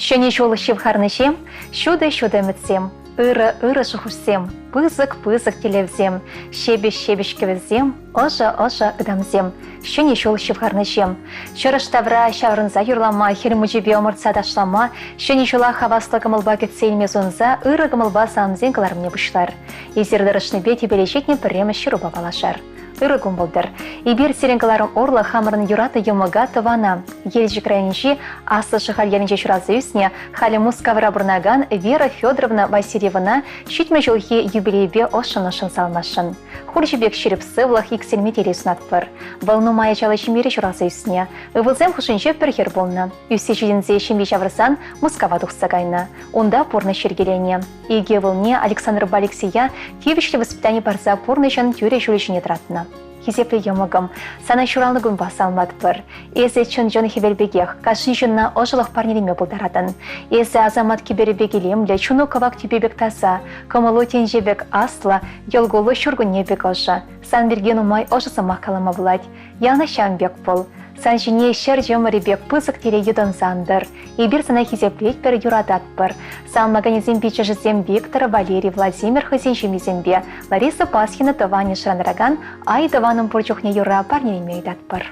Ҫӗнӗ ҫул ҫывхарнӑҫем ҫутӑ-ҫутӑ ӗмӗтсем, ырӑ-ырӑ шухӑшсем, пысӑк-пысӑк тӗллевсем, ҫепӗҫ-ҫепӗҫ кӗвӗсем, ӑшӑ-ӑшӑ ытамсем. Ҫӗнӗ ҫул ҫывхарнӑҫем чӑрӑш тавра ҫаврӑнса юрлама, хӗл мучипе ӑмӑртса ташлама, ҫӗнӗ ҫула хаваслӑ кӑмӑлпа кӗтсе илме сунса ырӑ кӑмӑлпа саламсен кӑларӑмне пуҫлар. Эсир тӑрӑшнипе тӗпеле ҫитнӗ пӗрремӗш ҫырупа паллашар. Ырӑ кун пултӑр. Эпир сирӗн кӑларӑм урлӑ хамӑрӑн юратнӑ йӑмӑка тӑвана, Елчӗк районӗнчи Аслӑ Шӑхаль ялӗнче ҫуралса ӳснӗ, халӗ Мускавра пурӑнакан Вера Федоровна Васильевӑна 70 ҫулхи юбилейпе ӑшшӑн-ӑшшӑн саламласшӑн. Хурҫӑ пек ҫирӗп сывлӑх, иксӗлми телей сунатпӑр. Вӑл нумай ачаллӑ ҫемьере ҫуралса ӳснӗ. Ывӑлсем хушшинче пӗр хӗр пулнӑ. Ӳссе ҫитӗнсе ҫемье ҫавӑрсан Мускава тухса кайнӑ. Унта пурнӑҫ йӗркеленӗ. Икӗ ывӑлне Александрпа Алексея тивӗҫлӗ воспитани парса пурнӑҫӑн тӳрӗ ҫулӗ ҫине тӑратнӑ. Хисеплӗ йӑмӑкӑм, сана ҫуралнӑ кунпа саламлатпӑр. Эсӗ чӑн-чӑн хӗвел пекех, кашни ҫынна ӑшӑлӑх парнелеме пултаратӑн. Эсӗ асамат кӗперӗ пек илемлӗ, чуну кӑвак тӳпе пек таса, кӑмӑлу тӗнче пек аслӑ, йӑл-куллу ҫуркунне пек ӑшӑ. Сан пирки нумай ӑшӑ сӑмах калама пулать. Яланах ҫавӑн пек пул. Сан ҫине ҫӗр чӑмӑрӗ пек пысӑк телей йӑтӑнса ан тӑр. Эпир сана хисеплетпӗр, юрататпӑр. Саламлаканӗсем пиччӗшӗсем Виктор, Валерий, Владимир хӑйсен ҫемйисемпе, Лариса Пасхина тӑванӗ шӑрантаракан Ай тӑванӑм пур чухне юрра парнелеме ыйтатпӑр.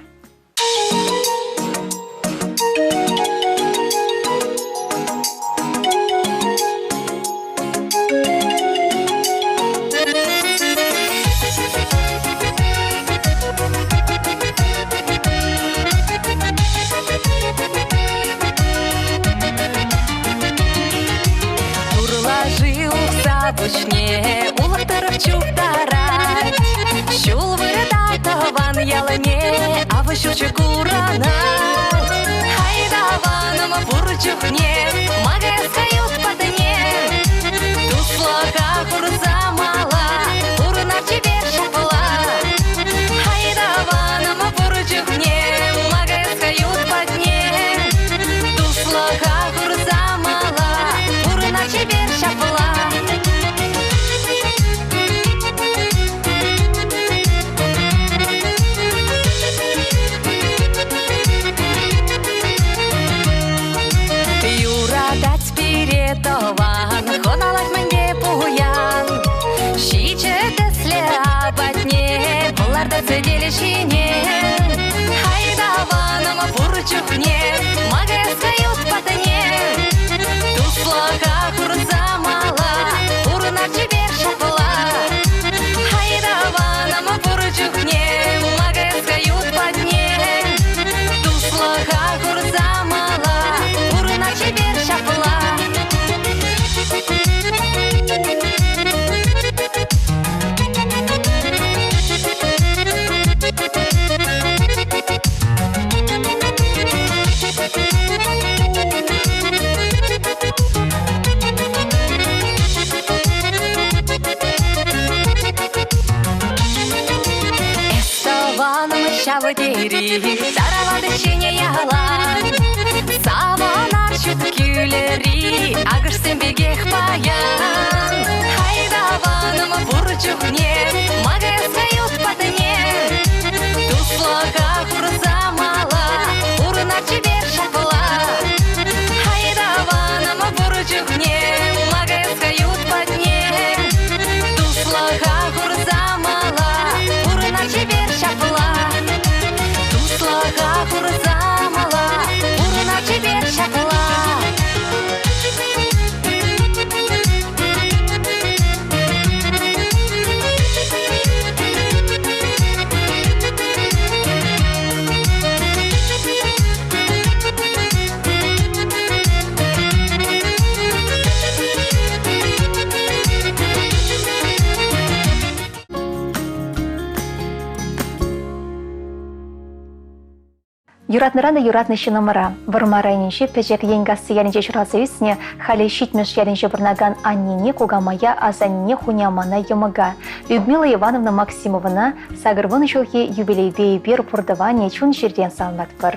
Турлаши ухса пуҫне улӑх тӑрӑх чуптарать. Ҫул вырта тӑван ялне авӑ ҫурчӗ курӑнать. Хайдаванӑм пур чухне магазка ют патне. Туслӑха курса мала пурӑнар чипер ҫапла. Хайдаванӑм пур чухне магазка ют патне. Туслӑха курса мала пурӑнар чипер ҫапла. Юратать пире тӑван, хӑналать мӗнпе пуян. Ҫичӗ тӗслӗ апатне лартать сӗтел ҫине. Хайдаванӑм пур чухне магазка ют патне. Туслӑха курса мала пурӑнар чипер ҫапла. Хайдаванӑм пур чухне магазка ют патне. Туслӑха курса мала пурӑнар чипер ҫапла. Эс тӑванӑм ҫав тери тарават ҫӗнӗ ялан. Савӑнар ҫут кӳлӗри акӑшсем пекех паян. Хайдаванӑм пур чухне магазка ют патне. Туслӑха курса мала пурӑнар чипер ҫапла. Хайдаванӑм пур чухне магазка ют патне. Туслӑха курса мала пурӑнар чипер ҫапла. Туслӑха курса мала пурӑнар чипер ҫапла. Юратнӑран та юратнӑ ҫыннӑмӑра. Вӑрмар районӗнчи Пӗчӗк Енкасси ялӗнче ҫуралса ӳснӗ, халӗ Ҫитмӗш ялӗнче пурӑнакан аннене, кукамая, асаннене, хунямана, йӑмӑка Людмила Ивановна Максимовӑна 80 ҫулхи юбилейпе эпир пур тӑванӗ чун-чӗререн саламлатпӑр.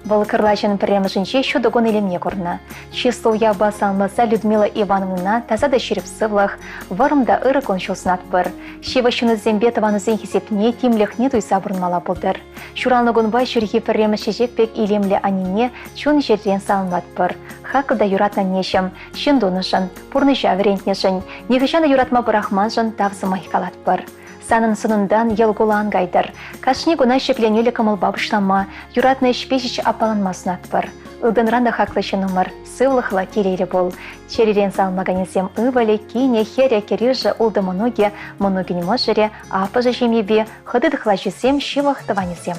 Вӑл кӑрлачӑн пӗрремӗшӗнче ҫутӑ кун илемне курнӑ. Чыслӑ уявпа саламласа Людмила Ивановнӑна таса та ҫирӗп сывлӑх, вӑрӑм та ырӑ кун-ҫул сунатпӑр. Ҫывӑх ҫыннисемпе тӑванусен хисепне, тимлӗхне туйса пурӑнмалла пултӑр. Ҫуралнӑ кунпа ҫурхи пӗрремӗш чечек пек илемлӗ аннене чун-чӗререн саламлатпӑр. Хаклӑ та юратнӑ аннеҫӗм, ҫын тунӑшӑн, пурнӑҫа вӗрентнӗшӗн, нихӑҫан та юратма пӑрахманшӑн тав сӑмахӗ калатпӑр. Санӑн сӑнунтан йӑл кула ан кайтӑр. Кашни куна ҫӗкленӳллӗ кӑмӑлпа пуҫлама, юратнӑ ӗҫпе ҫеҫ аппаланма сунатпӑр. Ылтӑнран та хаклӑ ҫыннӑмӑр, сывлӑхлӑ, телейлӗ пул. Чӗререн саламлаканӗсем ывӑлӗ, кинӗ, хӗрӗ, кӗрӳшӗ, ултӑ мӑнукӗ, мӑнукӗн мӑшӑрӗ, аппӑшӗ ҫемйипе, хӑти тӑхлачисем, ҫывӑх тӑванӗсем.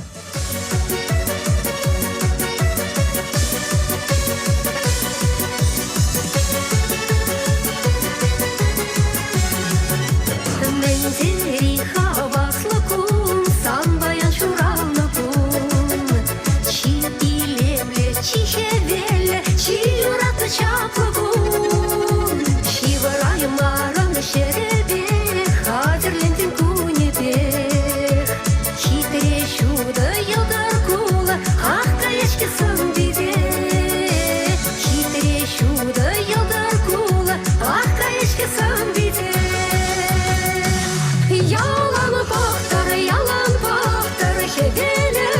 Мӗн тери хаваслӑ кун, сан паян ҫуралнӑ кун. Чи илемлӗ, чи хӗвеллӗ, чи юратнӑ чаплӑ кун. Ҫывӑраймарӑм ҫӗрӗпе, хатӗрлентӗм кунӗпех. Хитре ҫутӑ йӑлтӑр кулӑ, ах каяҫкӗ сӑн-пите. Хитре ҫутӑ йӑлтӑр кулӑ, ах каяҫкӗ сӑн-пите. Ялан пӑхтӑр, ялан пӑхтӑр хӗвелӗ.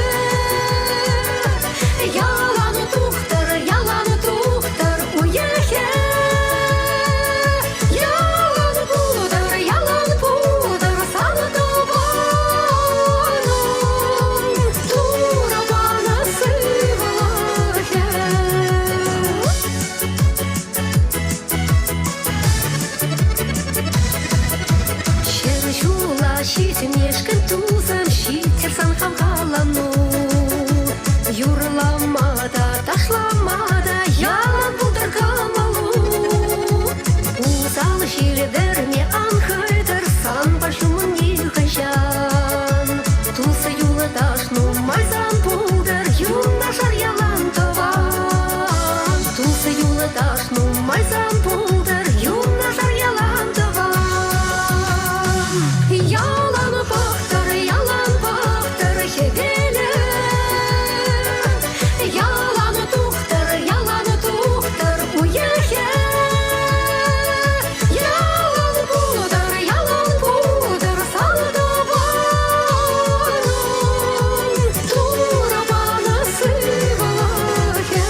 Ялан тухтӑр, ялан тухтӑр уйӑхӗ. Ялан пултӑр, ялан пултӑр сан тӑванӑм, Турӑ панӑ сывлӑхӗ. Ҫӗр ҫула ҫитмешкӗн тусӑм ҫитӗр сан хавхалану. Юрлама та, ташлама та ялан пултӑр кӑмӑлу. Усал ҫил вӗрме ан хӑйтӑр санпа ҫумӑн нихӑҫан. Тус-юлташ нумай сан пултӑр, юнашар ялан тӑван. Тус-юлташ нумай сан пултӑр, юнашар ялан тӑван. Ялан пӑхтӑр, ялан пӑхтӑр хӗвелӗ. Ялан тухтӑр, ялан тухтӑр уйӑхӗ. Ялан пултӑр, ялан пултӑр сан тӑванӑм, Турӑ панӑ сывлӑхӗ.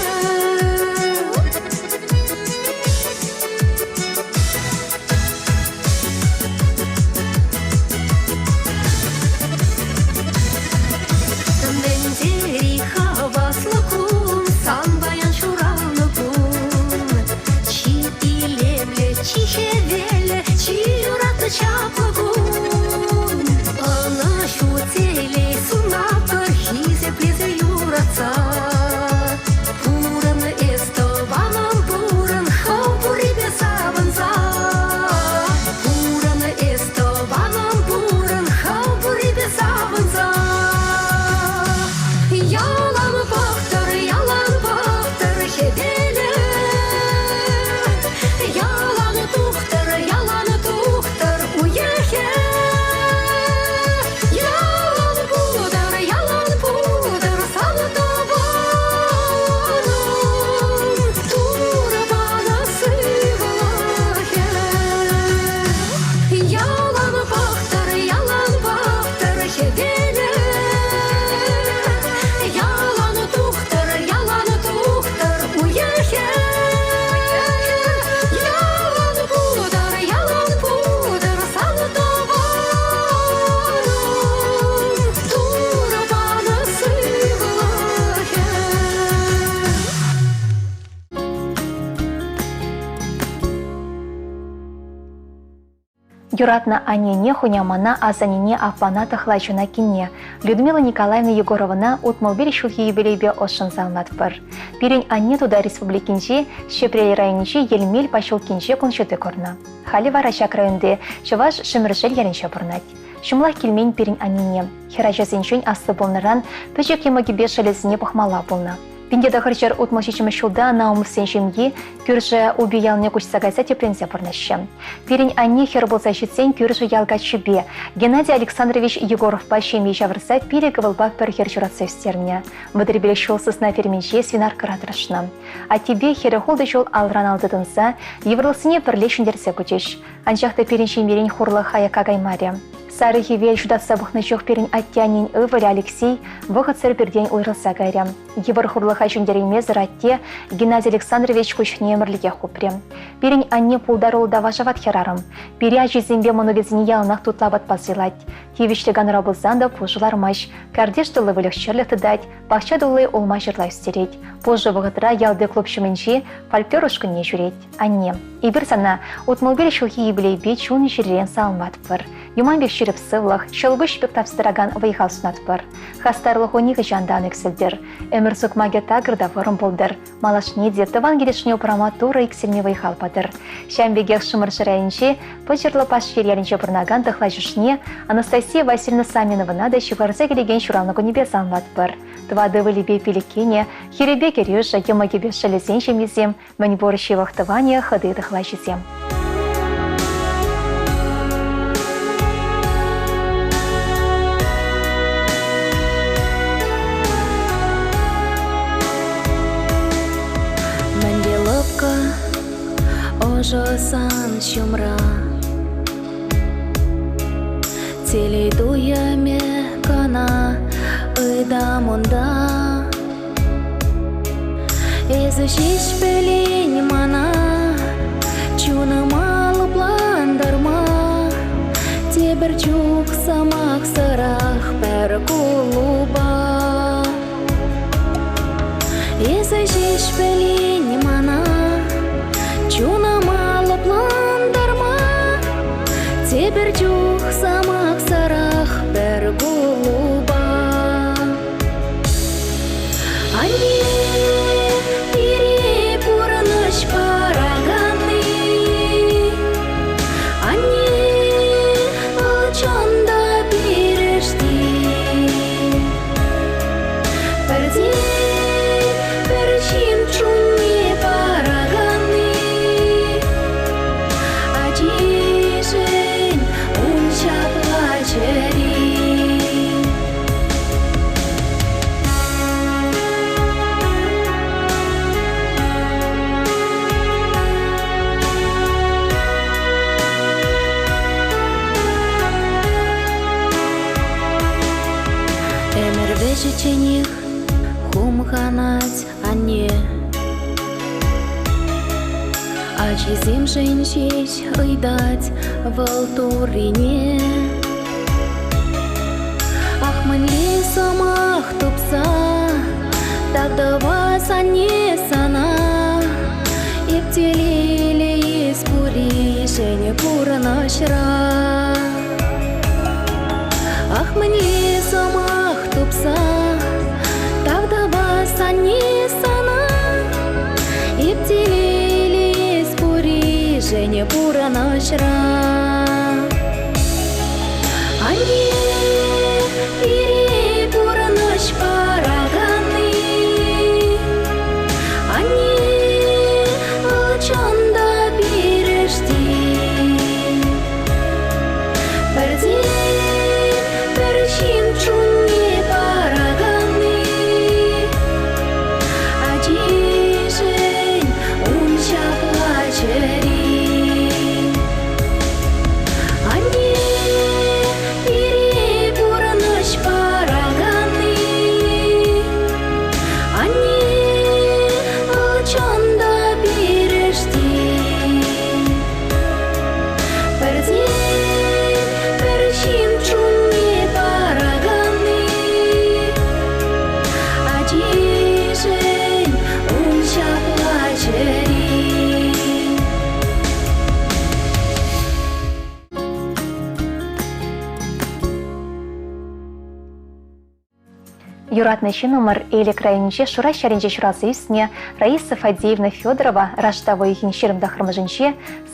Мӗн тери хаваслӑ кун, сан паян ҫуралнӑ кун. Чи илемлӗ, чи хӗвеллӗ, чи юратнӑ чаплӑ кун. Ӑнӑҫу, телей сунатпӑр хисеплесе юратса. Пурӑн эс, тӑванӑм, пурӑн, хӑв пуррипе савӑнса. Пурӑн эс, тӑванӑм, пурӑн, хӑв пуррипе савӑнса. Ялан пӑхтӑр, ялан пӑхтӑр хӗвелӗ. Ялан тухтӑр, ялан тухтӑр уйӑхӗ. Ялан пултӑр, ялан пултӑр сан тӑванӑм, Турӑ панӑ сывлӑхӗ. Ялан пӑхтӑр, ялан пӑхтӑр хӗвелӗ. Ялан тухтӑр, ялан тухтӑр уйӑхӗ. Ялан пултӑр, ялан пултӑр сан тӑванӑм, Турӑ панӑ сывлӑхӗ. Юратнӑ аннене, хунямана, асаннене, аппана, тӑхлачӑна, кинне Людмила Николаевна Егоровӑна 65 ҫулхи юбилейпе ӑшшӑн саламлатпӑр. Пирӗн анне Тутар Республикинчи Ҫӗпрел районӗнчи Йӗлмел поселкинче кун ҫути курнӑ. Халӗ вара ҫак районти Чӑваш Шемӗршел ялӗнче пурӑнать. Ҫӑмӑлах килмен пирӗн аннене. Хӗрачасенчен аслӑ пулнӑран пӗчӗк йӑмӑкӗпе шӑлӗсене пӑхмалла пулнӑ. 1967 ҫулта Наумовсен ҫемйи кӳршӗ Упи ялне куҫса кайса тӗпленсе пурӑнаҫҫӗ. Пирӗн анне хӗр пулса ҫитсен кӳршӗ ял каччипе Геннадий Александрович Егоровпа ҫемье ҫавӑрса пилӗк ывӑлпа пӗр хӗр ҫуратса ӳстернӗ. 35 ҫул сысна ферминче свинаркӑра тӑрӑшнӑ. Аттепе хӗрӗ ултӑ ҫул алран ал тытӑнса йывӑрлӑхсене пӗрле ҫӗнтерсе пычӗҫ. Анчах та пирӗн ҫемьерен хурлӑх аякка каймарӗ. Сарӑ хӗвел ҫутатса пӑхнӑ чух пирӗн атте-аннен ывӑлӗ Алексей вӑхӑтсӑр пиртен уйрӑлса кайрӗ. Йывӑр хурлӑха ҫӗнтереймесӗр атте Геннадий Александрович куҫне ӗмӗрлӗхех хупрӗ. Пирӗн анне пултаруллӑ та вашават хӗрарӑм. Пире ачисемпе мӑнукӗсене яланах тутлӑ апатпа сӑйлать. Тивӗҫлӗ канура пулсан та пушӑ лармасть. Картиш тулли выльӑх-чӗрлӗх тытать, пахча тулли улма-ҫырла ӳстерет. Пушӑ вӑхӑтра ялти клуб ҫумӗнчи фольклор ушкӑнне ҫӳрет. Анне, эпир сана 65 ҫулхи юбилейпе чун-чӗререн саламлатпӑр. Юман пек ҫирӗп сывлӑх, ҫӑлкуҫ пек тапса тӑракан вӑй-хал сунатпӑр. Хастарлӑху нихӑҫан та ан иксӗлтӗр. Ӗмӗр сукмакӗ такӑр та вӑрӑм пултӑр. Малашне те тӑван килӗшне упрама Турӑ иксӗлми вӑй-хал патӑр. Ҫавӑн пекех Шӑмӑршӑ районӗнчи Пӑчӑрлӑ Пашьел ялӗнче пурӑнакан тӑхлачӑшне Анастасия Васильевна Саминовӑна та ҫывхарса килекен ҫуралнӑ кунӗпе саламлатпӑр. Тӑватӑ ывӑлӗпе пилӗккине, хӗрӗпе кӗрӳшӗ, йӑмӑкӗпе шӑллӗсен ҫемйисем, Мӗнпур ҫывӑх тӑванӗ хӑти тӑхлачисем. Мӗнле лӑпкӑ, ӑшӑ сан ҫумра. Телей туйӑмӗ кӑна ытам унта. Эсӗ ҫеҫ пӗлен мана, чунӑма лӑплантарма. Тепӗр чух сӑмахсӑрах пӗр кулупа. Эсӗ ҫеҫ пӗлен мана, чунӑма лӑплантарма. Тепӗр чух сӑмахсӑрах пӗр кулупа. Анне, пире пурнӑҫ параканни. Анне, вӑл чӑн та пирӗшти. Пӗртен пӗр ҫын чунне параканни. Ачишӗн ун ҫапла чӗри. Ӗмӗр вӗҫӗчченех хумханать анне. Ачисемшӗн ҫеҫ ыйтать вӑл Туррине. Ах, мӗнле сӑмах тупса тав тӑвас анне сана. Эп телейлӗ эс пурришӗн пурӑнӑҫра. Ах, мӗнле сӑмах тупса тав тӑвас анне сана. Эп телейлӗ эс пурришӗн пурӑнӑҫра. Анне, пире пурнӑҫ параканни. Анне, вӑл чӑн та пирӗшти. Пӗртен пӗр ҫын чунне параканни. Ачишӗн ун ҫапла чӗри. Анне, пире пурнӑҫ параканни. Анне, вӑл чӑн та пирӗшти. Пӗртен пӗр ҫын чунне параканни. Ачишӗн ун ҫапла чӗри. Юратнӑ ҫыннӑмӑр Элӗк районӗнче Шураҫ ҫарӗнче ҫуралса ӳснӗ Раиса Фадеевна Федорова раштав уйӑхӗн 29-мӗшӗнче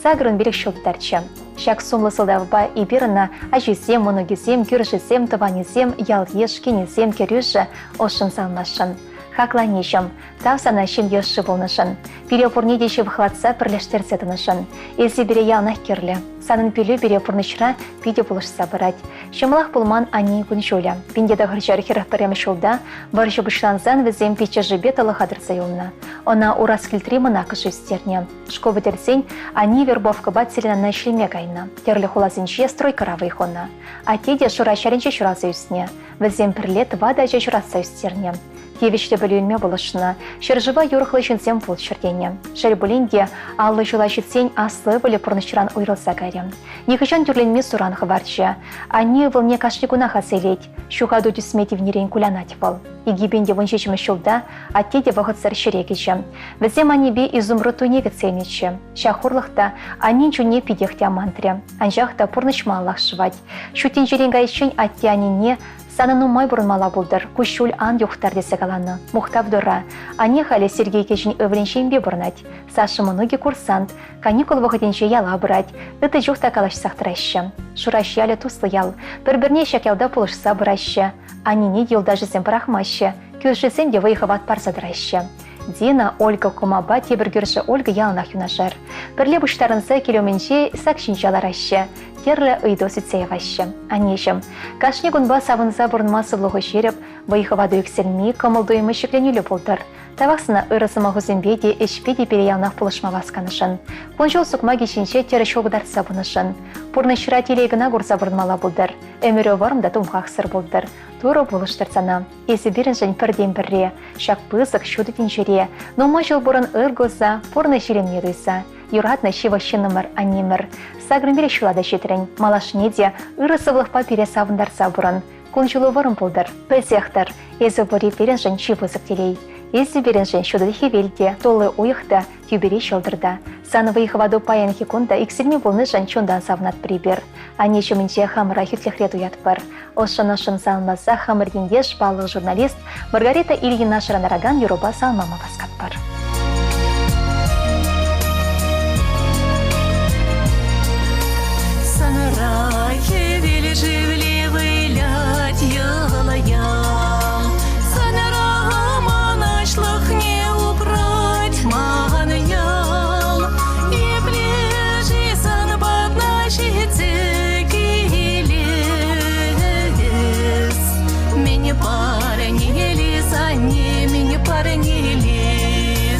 85 ҫул тытарчӗ. Ҫак сумлӑ сӑлтавпа эпир ӑна ачисем, мӑнукӗсем, кӳршисем, тӑванӗсем, ял-йыш, кинӗсем, кӗрӳшӗ ӑшшӑн саламласшӑн. Хаклӑ аннеҫӗм, тав сана ҫемье ӑшши пулнӑшӑн, пире пурне те ҫывӑхлатса пӗрлештерсе тӑнӑшӑн. Эсӗ пире яланах кирлӗ. Санӑн пилӳ пире пурнӑҫра питӗ пулӑшса пырать. Ҫӑмӑлах пулман аннен кун-ҫулӗ. 1941 ҫулта вӑрҫӑ пуҫлансан вӗсем пиччӗшӗпе тӑлӑха тӑрса юлнӑ. Ӑна Ураскилтри мӑнаккӑшӗ ӳстернӗ. Шкул пӗтерсен анне вербовкӑпа Целинана ӗҫлеме кайнӑ. Тӗрлӗ хуласенче стройкӑра вӑй хунӑ. Атте те Шураҫарӗнче ҫуралса ӳснӗ. Вӗсем пӗрле тӑватӑ ача ҫуратса ӳстернӗ. Тивӗҫлӗ пӗлӳ илме пулӑшнӑ, ҫӗршыва юрӑхлӑ ҫынсем пулччӑр тенӗ. Шел пулин те, 50 ҫула ҫитсен аслӑ ывӑлӗ пурнӑҫран уйрӑлса кайрӗ. Нихӑҫан тӳрленми суран хӑварчӗ. Анне ывӑлне кашни кунах аса илет. Ҫухату тӳсме тивнӗрен кулянать вӑл. 2017 ҫулта атте те вӑхӑтсӑр ҫӗре кӗчӗ. Вӗсем аннепе изумруд туйне кӗтсе илнӗччӗ. Ҫак хурлӑх та аннен чунне питех те амантрӗ. Анчах та пурнӑҫ малаллах шӑвать. Ҫут тӗнчерен кайиччен атте-аннене Санӑн нумай пурӑнмалла пултӑр, куҫҫуль ан юхтар тесе каланӑ. Мухтав Турра. Анне халӗ Сергей кӗҫӗн ывӑлӗн ҫемйипе пурӑнать. Саша мӑнукӗ курсант, каникул вӑхӑтӗнче яла пырать. Ытти чух та калаҫсах тӑраҫҫӗ. Шураҫ ялӗ туслӑ ял. Пӗр-пӗрне ҫак ялта пулӑшса пыраҫҫӗ. Аннене те юлташӗсем пӑрахмаҫҫӗ, кӳршӗсем те вӑй-хӑват парса тӑраҫҫӗ. Дина, Ольга кумапа тепӗр кӳршӗ Ольга яланах юнашар. Пӗрле пуҫтарӑнса кил умӗнче сак ҫинче лараҫҫӗ, тӗрлӗ ыйту сӳтсе яваҫҫӗ. Аннеҫӗм, кашни кунпа савӑнса пурӑнма сывлӑху ҫирӗп, вӑй-хӑвату иксӗлми, кӑмӑл-туйӑму ҫӗкленӳллӗ пултӑр. Тавах сана ырӑ сӑмахусемпе те, ӗҫпе те пире яланах пулӑшма васканӑшӑн. Кун-ҫул сукмакӗ ҫинче тӗрӗс ҫул кӑтартса пынӑшӑн. Пурнӑҫра телей кӑна курса пурӑнмалла пултӑр. Ӗмӗрӳ вӑрӑм та тумхахсӑр пултӑр. Турӑ пулӑштӑр сана. Эсӗ пирӗншӗн пӗртен-пӗрре, ҫак пысӑк ҫутӑ тӗнчере, нумай ҫул пурӑн ыр курса, пурнӑҫ илемне туйса. Юратнӑ ҫывӑх ҫыннӑмӑр, аннемӗр. Сакӑрмире ҫула та ҫитрӗн. Малашне те ырӑ сывлӑхпа пире савӑнтарса пурӑн. Кун-ҫулу вӑрӑм пултӑр. Пӗлсех тӑр, эсӗ пурри пирӗншӗн чи пысӑк телей. Эсӗ пирӗншӗн ҫутӑ хӗвел те, тулли уйӑх та, тӳпере ҫӑлтӑр та. Сан вӑй-хӑвату паянхи кун та иксӗлми пулнишӗн чунтан савӑнатпӑр эпир. Анне ҫумӗнче хамӑра хӳтлӗхре туятпӑр. Ӑшшӑн-ӑшшӑн саламласа хамӑр ентеш, паллӑ журналист Маргарита Ильина шӑрантаракан юрӑпа саламлама васкатпӑр. Санра хӗвел шевле вылять йӑл-ял. Санра мӑнаҫлӑхне упрать ман ял. Епле-ши сан патна ҫитсе килес? Мӗн парнелес, анне, мӗн парнелес?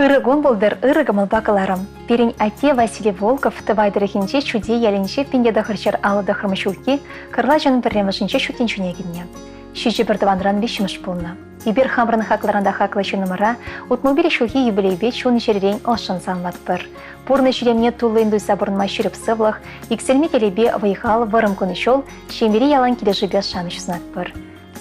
Ырӑ кун пултӑр, ырӑ кӑмӑлпа кӑларӑм. Пирӗн атте Василий Волков Тӑвай тӑрӑхӗнчи Чутей ялӗнчи 1959 ҫулхи кӑрлачӑн пӗрремӗшӗнче ҫут тӗнчене килнӗ. Ҫичӗ пӗртӑванран виҫҫӗмӗш пулнӑ. Эпир хамӑрӑн хаклӑран та хаклӑ ҫыннӑмӑра 65 ҫулхи юбилейпе чун-чӗререн ӑшшӑн саламлатпӑр. Пурнӑҫ илемне туллин туйса пурӑнма ҫирӗп сывлӑх, иксӗлми телейпе вӑй-хал, вӑрӑм кун-ҫул, ҫемьере ялан килӗшӳпе шанӑҫ сунатпӑр.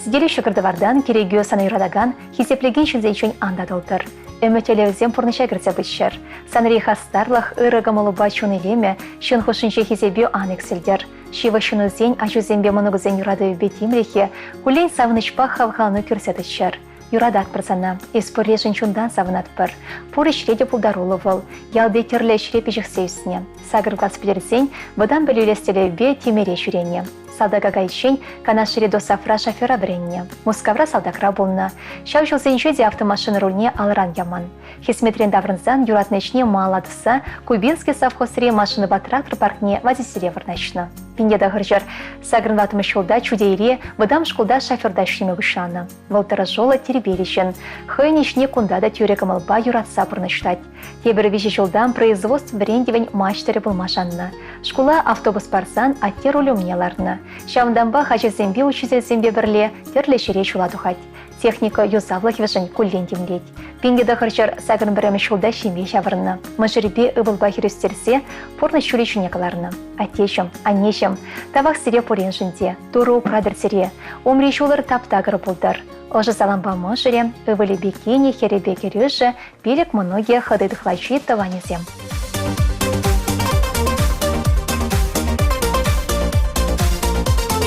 Сӗтеле ҫӑкӑр-тӑвартан, кӗрекӳ сана юратакан, хисеплекен ҫынсенчен ан татӑлтӑр. Ӗмӗт-тӗллевсем пурнӑҫа кӗрсе пыччӑр. Санри хастарлӑх, ырӑ кӑмӑлупа чун илемӗ, ҫын хушшинче хисепӳ ан иксӗлтӗр. Ҫывӑх ҫыннусен, ачусемпе мӑнукусен юратӑвӗпе тимлӗхӗ куллен савӑнӑҫпа хавхалану кӳрсе тӑччӑр. Юрататпӑр сана, эс пурришӗн чунтан савӑнатпӑр. Пур ӗҫре те пултаруллӑ вӑл. Ялти тӗрлӗ ӗҫре пиҫӗхсе ӳснӗ. Сакӑр класс пӗтерсен вӑтам пӗлӳ илес тӗллевпе Тимӗре ҫӳренӗ. Салтака кайиччен Канашри ДОСАФра шофера вӗреннӗ. Мускавра салтакра пулнӑ. Ҫав ҫулсенче те автомашина рульне алӑран яман. Хӗсметрен таврӑнсан юратнӑ ӗҫне мала тӑсса Кубинский совхозри машинӑпа трактор паркне водителе вырнаҫнӑ. 1984 ҫулта Чутейре вӑтам шкулта шоферта ӗҫлеме пуҫланӑ. Вӑл тӑрӑшуллӑ тирпейлӗ ҫын. Хӑйӗн ӗҫне кунта та тӳрӗ кӑмӑлпа юратса пурнӑҫлать. Тепӗр виҫӗ ҫултан производство вӗрентӗвӗн маҫтӑрӗ пулма шаннӑ. Шкула автобус парсан атте руль умне ларнӑ. Ҫавӑнтанпах ачасемпе учительсемпе пӗрле тӗрлӗ ҫӗре ҫула тухать. Техника юсавлӑхӗшӗн куллен тимлет. 1981 ҫулта ҫемье ҫаврӑннӑ. Мӑшӑрӗпе ывӑлпа хӗр ӳстерсе пурнӑҫ ҫулӗ ҫине кӑларнӑ. Аттеҫӗм, аннеҫӗм, тавах сире пуриншӗн те. Турӑ упратӑр сире. Умри ҫулӑр тап-такӑр пултӑр. Ӑшӑ салампа мӑшӑрӗ, ывӑлӗпе кинӗ, хӗрӗпе кӗрӳшӗ, пилӗк мӑнукӗ, хӑти тӑхлачи тӑванӗсем.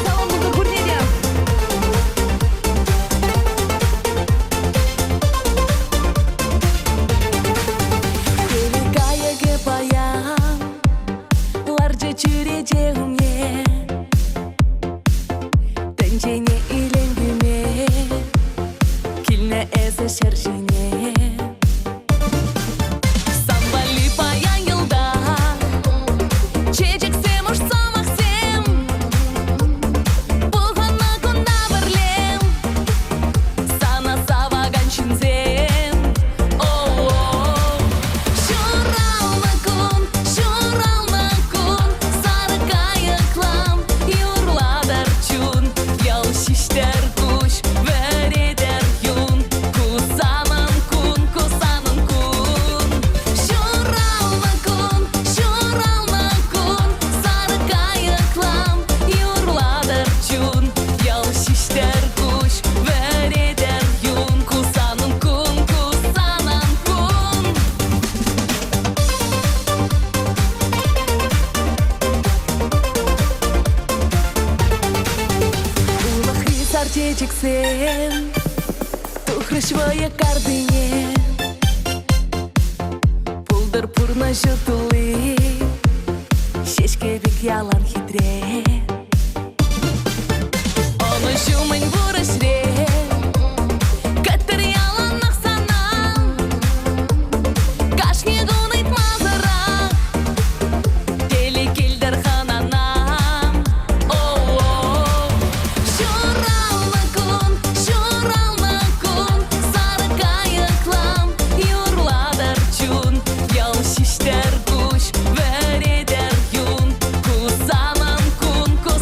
Салам пултӑр пурне те! Телей кайӑкӗ паян ларчӗ чӳрече умне. Тӗнчене илем кӳме килнӗ эсӗ ҫӗр ҫине. Сан валли паян йӑлтах чечексем, уш сӑмахсем. Пухӑннӑ кунта пӗрле сана савакан ҫынсем. О-о-о, ҫуралнӑ кун, ҫуралнӑ кун, сарӑ кайӑклам юрлатӑр чун, ял ҫиҫтӗр куҫ, вӗретӗр юн. Ку санӑн кун, ку санӑн кун. Ҫуралнӑ кун, ҫуралнӑ кун, сарӑ кайӑклам юрлатӑр чун, ял ҫиҫтӗр куҫ, вӗретӗр юн. Ку санӑн кун, ку санӑн кун. Улӑхри сар чечексем тухрӗҫ вӑйӑ картине. Пултӑр пурнӑҫу тулли, ҫеҫке пек ялан хитре. Ӑнӑҫу мӗн пур ӗҫре, кӗттӗр яланах сана. Кашни кун ыйтмасӑрах телей килтӗр хӑнана. О-о-о, ҫуралнӑ кун, ҫуралнӑ кун, сарӑ кайӑклам юрлатӑр чун, ял ҫиҫтӗр куҫ, вӗретӗр юн. Ку санӑн кун, ку.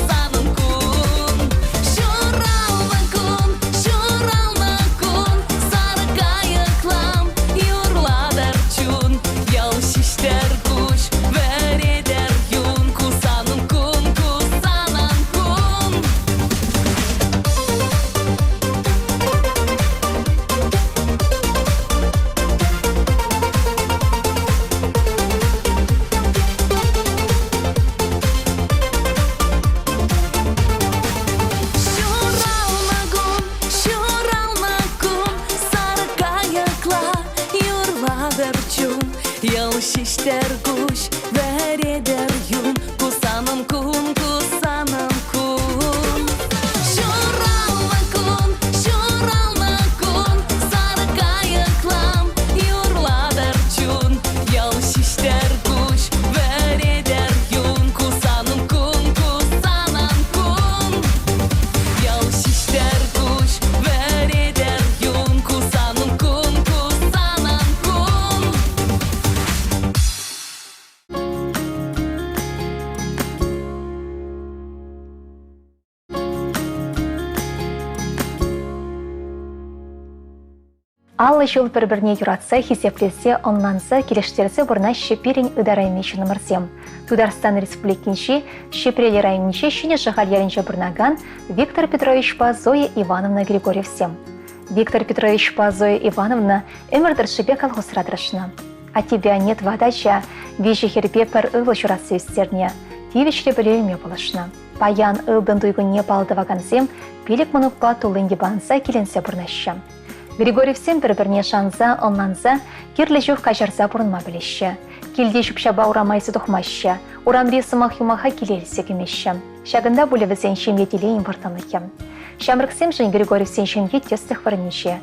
50 ҫул пӗр-пӗрне юратса, хисеплесе, ӑнланса, килӗштерсе пурӑнаҫҫӗ пирӗн ытарайми ҫыннӑмӑрсем. Тутарстан Республикинчи Ҫӗпрел районӗнчи Ҫӗнӗ Шӑхаль ялӗнче пурӑнакан Виктор Петровичпа Зоя Ивановна Григорьевсем. Виктор Петровичпа Зоя Ивановна ӗмӗр тӑршшӗпе колхозра тӑрӑшнӑ. Аттепе анне тӑватӑ ача, виҫӗ хӗрпе пӗр ывӑл ҫуратса ӳстернӗ, тивӗҫлӗ пӗлӳ илме пулӑшнӑ. Паян ылтӑн туй кунне паллӑ тӑвакансем пилӗк мӑнукпа туллин йӑпанса киленсе пурӑнаҫҫӗ. Григорьевсем пӗр-пӗрне шанса, ӑнланса, кирлӗ чух каҫарса пурӑнма пӗлеҫҫӗ. Килти ҫӳп-ҫапа урама илсе тухмаҫҫӗ, урамри сӑмах-юмаха киле илсе кӗмеҫҫӗ. Ҫакӑнта пулӗ вӗсен ҫемье телейӗн вӑрттӑнлӑхӗ. Ҫамрӑксемшӗн Григорьевсен ҫемйи тӗслӗх вырӑнӗнче.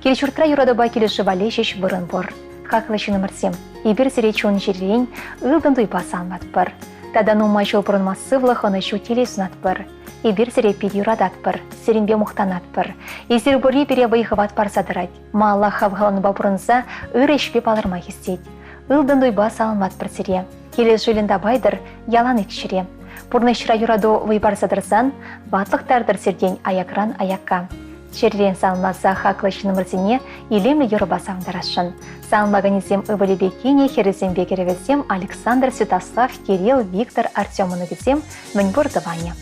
Кил-ҫуртра юратупа килӗшӳ валли ҫеҫ вырӑн пур. Хаклӑ ҫыннӑмӑрсем, эпир сире чун-чӗререн ылтӑн туйпа саламлатпӑр. Тата нумай ҫул пурӑнма сывлӑх, ӑнӑҫу, телей сунатпӑр. Эпир сире пит юрататпӑр, сирӗнпе мухтанатпӑр. Эсир пурри пире вӑй-хӑват парса тӑрать. Малалла хавхаланупа пурӑнса ырӑ ӗҫпе палӑрма хистет. Ылтӑн туйпа саламлатпӑр сире. Килӗшӳллӗн тапайтӑр ялан ик чӗре. Пурнӑҫра юрату вӑй парса тӑрсан, ватлӑх тартӑр сиртен аякран аякка. Чӗререн саламласа хаклӑ ҫыннӑмӑрсене илемлӗ юрӑпа савӑнтарасшӑн. Саламлаканӗсем ывӑлӗпе кинӗ, хӗрӗсемпе кӗрӗвӗсем Александр, Святослав, Кирилл, Виктор, Артем мӑнукӗсем, мӗнпур тӑванӗ.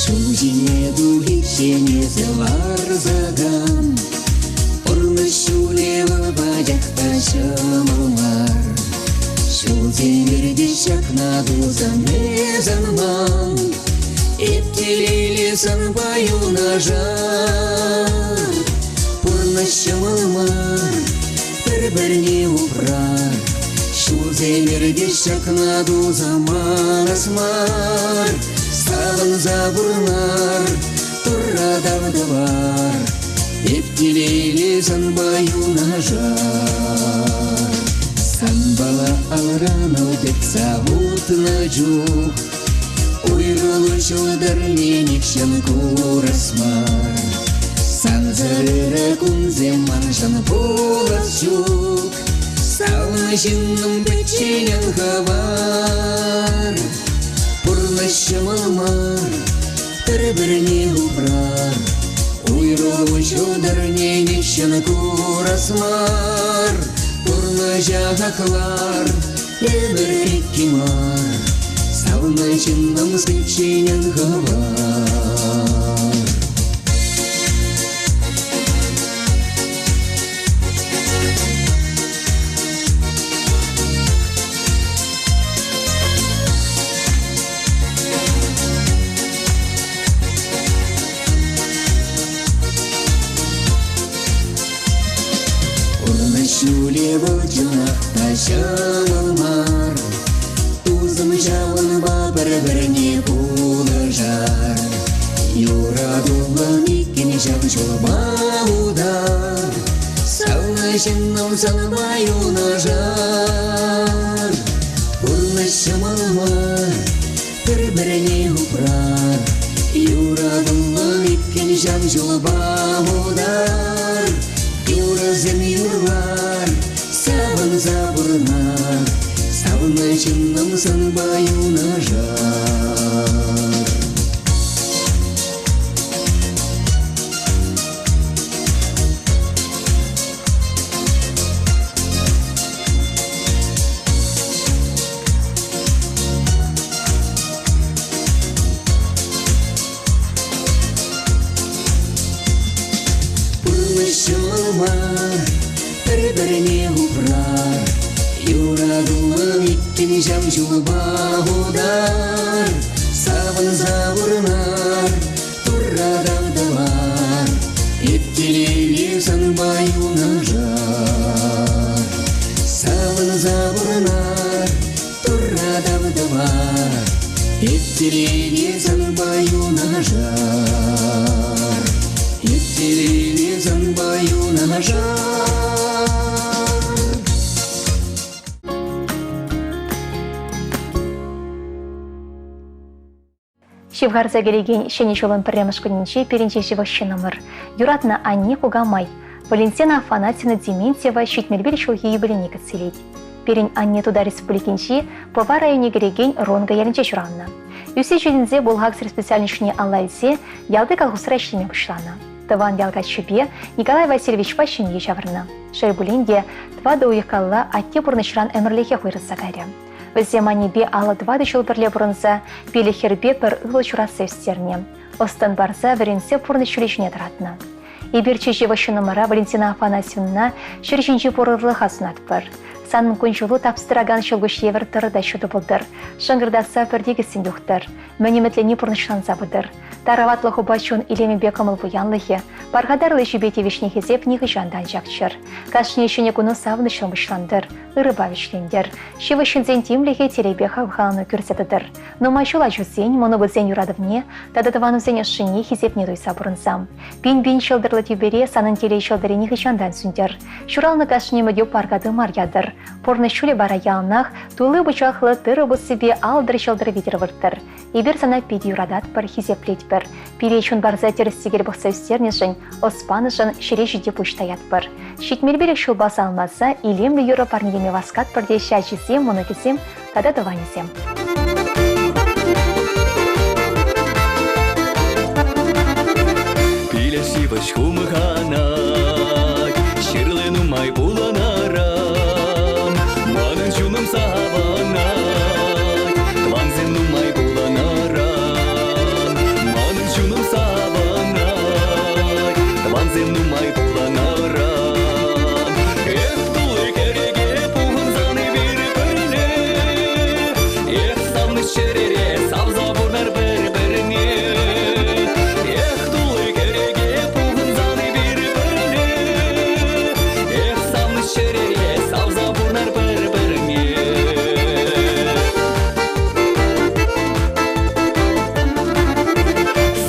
Ҫул ҫине тухиччен эсӗ ларсакан Пурнӑҫ ҫулӗ вӑл пачах та ҫӑмӑл мар. Ҫулсем иртӗҫ ҫакна тусан эс ӑнман, Эп телейлӗ санпа юнашар. Пурнӑҫ ҫӑмӑл мар, пӗр-пӗрне упрар. Ҫулсем иртӗҫ ҫакна туса манас мар. Савӑнса пурӑнар, Турра тав тӑвар. Эп телейлӗ санпа юнашар. Санпала алран ал тытса утнӑ чух Уйрӑлу ҫӑлтӑрне нихҫан курас мар. Сансӑр ырӑ кунсем маншӑн пулас ҫук. Савнӑ ҫыннӑм пӗччен ан хӑвар. Пурнӑҫ ҫӑмӑл мар, пӗр-пӗрне упрар. Уйрӑлу ҫӑлтӑрне нихҫан курас мар. Пурнӑҫа хаклар, эпир икки мар. Савнӑ ҫыннӑм пӗччен ан хӑвар. Пурнӑҫ ҫулӗ вӑл чӑнах та ҫӑмӑл мар. Тусӑм ҫавӑнпа пӗр-пӗрне пулӑшар. Юратуллӑн иккӗн ҫав ҫулпа утар. Савнӑ ҫыннӑм санпа юнашар. Пурнӑҫ ҫӑмӑл мар, пӗр-пӗрне упрар. Юратуллӑн иккӗн ҫав ҫулпа утар. Юрӑсем юрлар, савӑнса пурӑнар. Савнӑ ҫыннӑм санпа юнашар. Пурнӑҫ ҫӑмӑл мар, пӗр-пӗрне упрар. Юратуллӑн иккӗн ҫав ҫулпа утар. Савӑнса пурӑнар, Турра тав тӑвар. Эп телейлӗ санпа юнашар. Савӑнса пурӑнар, Турра тав тӑвар. Эп телейлӗ санпа юнашар. Эп телейлӗ санпа юнашар. Ҫывхарса килекен Ҫӗнӗ ҫулӑн пӗрремӗш кунӗнче пирӗн чи ҫывӑх ҫыннӑмӑр, юратнӑ анне кукамай, Валентина Афанасьевна Дементьева 71 ҫулхи юбилейне кӗтсе илет. Пирӗн анне Тутар Республикинчи Пӑва районне кӗрекен Ронга ялӗнче ҫуралнӑ. Ӳссе ҫитӗнсе бухгалтер специальноҫне алла илсе ялти колхозра ӗҫлеме пуҫланӑ. Тӑван ял каччипе Николай Васильевичпа ҫемье ҫавӑрнӑ. Шел пулин те, тӑватӑ уйӑх калла атте пурнӑҫран ӗмӗрлӗхех уйрӑлса кайрӗ. Вӗсем аннепе 54 ҫул пӗрле пурӑнса пилӗк хӗрпе пӗр ывӑл ҫуратса ӳстернӗ. Ӑс-тӑн парса вӗренсе пурнӑҫ ҫулӗ ҫине тӑратнӑ. Эпир чи ҫывӑх ҫыннӑмӑра Валентина Афанасьевнӑна ҫӗр ҫинчи пур ырлӑха сунатпӑр. Санӑн кун-ҫулу тапстыракан ҫӑлкуҫ евӗр тӑрӑ та ҫутӑ пултӑр, шӑнкӑртатса пӗр тикӗссӗн юхтӑр, мӗн ӗмӗтленни пурнӑҫланса пытӑр. Тараватлӑхупа чун илемӗпе кӑмӑл пуянлӑхӗ, пархатарлӑ ӗҫӳпе тивӗҫнӗ хисеп нихӑҫан та ан чакчӑр. Кашни ҫӗнӗ куну савӑнӑҫлӑн пуҫлантӑр, ырӑпа вӗҫлентӗр. Ҫывӑх ҫынсен тимлӗхӗ телейпе хавхалану кӳрсе тӑтӑр. Нумай ҫул ачусен, мӑнукусен юратӑвне тата тӑванусен ӑшшине, хисепне туйса пурӑнсам. Пин-пин ҫӑлтӑрлӑ тӳпере санӑн телей ҫӑлтӑрӗ нихӑҫан та ан сӳнтер. Ҫуралнӑ кашни ӗмӗтӳ парка тымар ятӑр. Пурнӑҫ ҫулӗ вара яланах тулли пучахлӑ тырӑ пуссипе алтӑр ҫӑлтӑр витӗр вырттӑр. Эпир сана питӗ юрататпӑр, хисеплетпӗр. Пире чун парса тӗрӗс-тӗкел пӑхса ӳстернӗшӗн, ӑс панӑшӑн ҫӗре ҫити пуҫ таятпӑр. Ҫитмӗл пилӗк ҫулпа салмаса илемлӗ юрӑ парнелеме васкатпӑр теҫҫӗ ачисем, мӑнукӗсем тата тӑванӗсем. Пилеш йывӑҫ хумханать, ҫырли нумай пулӑнаран, манӑн чунӑм савӑнать, тӑвансем нумай пулӑнаран, манӑн чунӑм савӑнать, тӑвансем нумай пулӑнаран. Эх, тулли кӗреке пухӑнсан эпир пӗрле, эх, савнӑ чӗрере савса пурнар пӗр-пӗрне. Эх, тулли кӗреке пухӑнсан эпир пӗрле, эх, савнӑ чӗрере савса пурнар пӗр-пӗрне.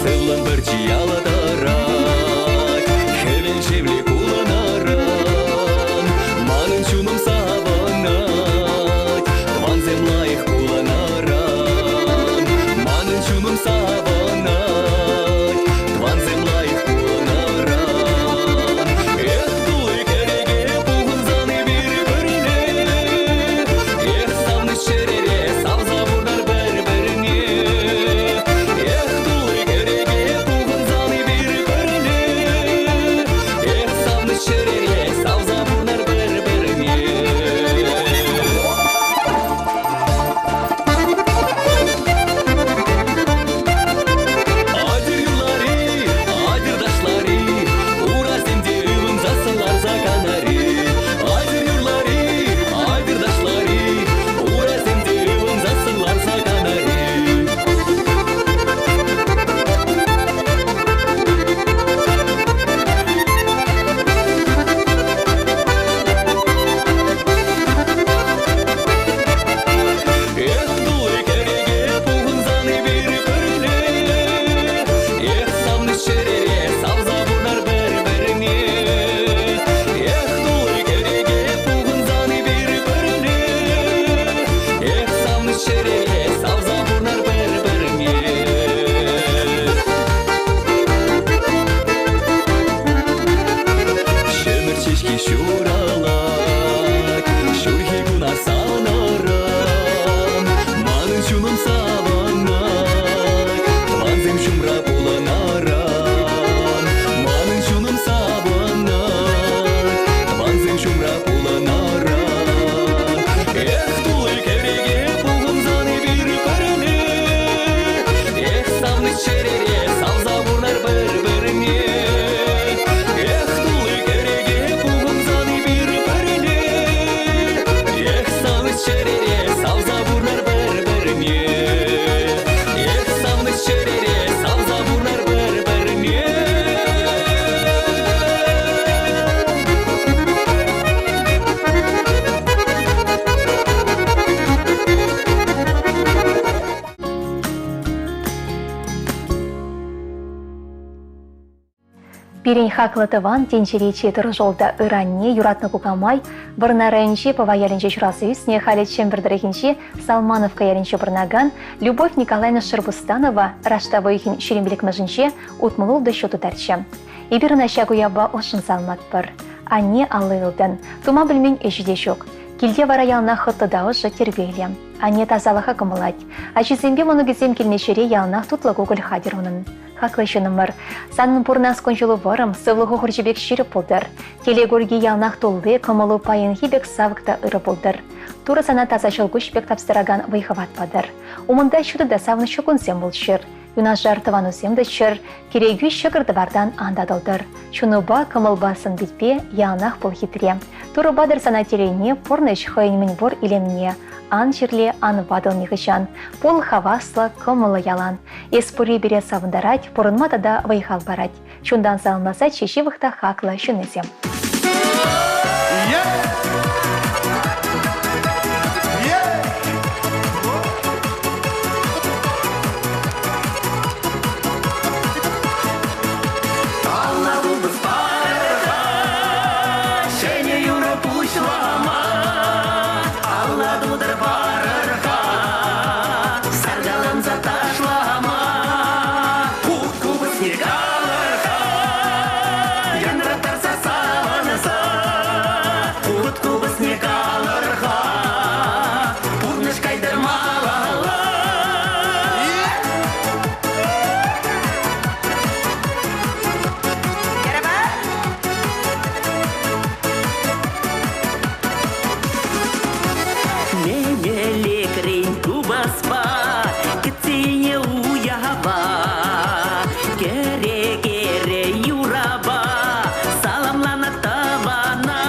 Сывлӑм пӗрчи яла тӑрать, хӗвел шевли кулӑнаран, манӑн чунӑм савӑнать, тӑвансем лайӑх кулӑнаран, манӑн чунӑм савӑнать, тӑвансем лайӑх кулӑнаран. Эх, тулли кӗреке пухӑнсан эпир пӗрле, эх, савнӑ чӗрере савса пурнар пӗр-пӗрне. Эх, тулли кӗреке пухӑнсан эпир пӗрле, эх, савнӑ чӗрере савса пурнар пӗр-пӗрне. Атьӑр юрлар-и, атьӑр ташлар-и, урасем те ывӑнсассӑн ларса канар-и. Атьӑр юрлар-и, атьӑр ташлар-и, урасем те ывӑнсассӑн ларса канар-и. Эх, тулли кӗреке пухӑнсан эпир пӗрле, эх, савнӑ чӗрере савса пурнар пӗр-пӗрне. Эх, тулли кӗреке пухӑнсан эпир пӗрле, эх, савнӑ чӗрере савса пурнар пӗр-пӗрне. Ҫӗмӗрт ҫеҫки ҫуралать, ҫурхи куна санӑран. Манӑн чунӑм савӑнать, тӑвансем ҫумра пулӑнаран. Манӑн чунӑм савӑнать, тӑвансем ҫумра пулӑнаран. Эх, тулли кӗреке пухӑнсан эпир пӗрле, эх, савнӑ чӗрере савса пурнар пӗр-пӗрне. Эх, тулли кӗреке пухӑнсан эпир пӗрле, эх, савнӑ чӗрере савса пурнар пӗр-пӗрне. Эх, савнӑ чӗрере савса пурнар пӗр-пӗрне. Пирӗн хаклӑ тӑван тӗнчери чи тӑрӑшуллӑ ыранне юратнӑ кукамай Вӑрнар районӗнчи Пӑва ялӗнче ҫуралса ӳснӗ, халӗ Чӗмпӗр тӑрӑхӗнчи Салмановка ялӗнче пурӑнакан Любовь Николаевна Шербустанова раштав уйӑхӗн 25-мӗшӗнче 66 ҫул тутарчӗ. Эпир ӑна ҫак уявпа ӑшшӑн саламлатпӑр. Анне алли ылтӑн, тума пӗлмен ӗҫӗ те ҫук. Килте вара яланах хӑтлӑ та ӑшӑ, тирпейлӗ. Анне тасалӑха кӑмӑллать. Ачисемпе мӑнукӗсем килнӗ ҫӗре яланах тутлӑ кукӑль хатӗр унӑн. Хаклӑ ҫыннӑмӑр, санӑн пурӑнас кун-ҫулу вӑрӑм, сывлӑху хурҫӑ пек ҫирӗп пултӑр. Телей курки яланах тулли, кӑмӑлу паянхи пек савӑк та ырӑ пултӑр. Турӑ сана таса ҫӑлкуҫ пек тапстаракан вӑй-хӑват патӑр. Умӑнта ҫутӑ та савӑнӑҫлӑ кунсем пулччӑр. Юнашар тӑванусем тӑччӑр, кӗрекӳ ҫӑкӑр-тӑвартан ан татӑлтӑр. Чунупа, кӑмӑлпа, сӑн-питпе яланах пул хитре. Турӑ патӑр сана телейне, пурнӑҫ хӑйӗн мӗнпур илемне. Ан чирле, ан ватӑл нихӑҫан. Пул хаваслӑ, кӑмӑллӑ ялан. Эс пурри пире савӑнтарать, пурӑнма тата вӑй-хал парать. Чунтан саламласа чи ҫывӑх та хаклӑ ҫыннисем. Ҫӗнӗ юрӑ пуҫлама алла тутӑр парӑр-ха, саркаланса ташлама хут купӑсне калӑр-ха, янраттарса савӑнса хут купӑсне калӑр-ха, пурнӑҫ кайтӑр малалла. Мемелекрен купӑспа кӗтсене уява кӗре-кӗре юрапа саламланӑ тӑвана.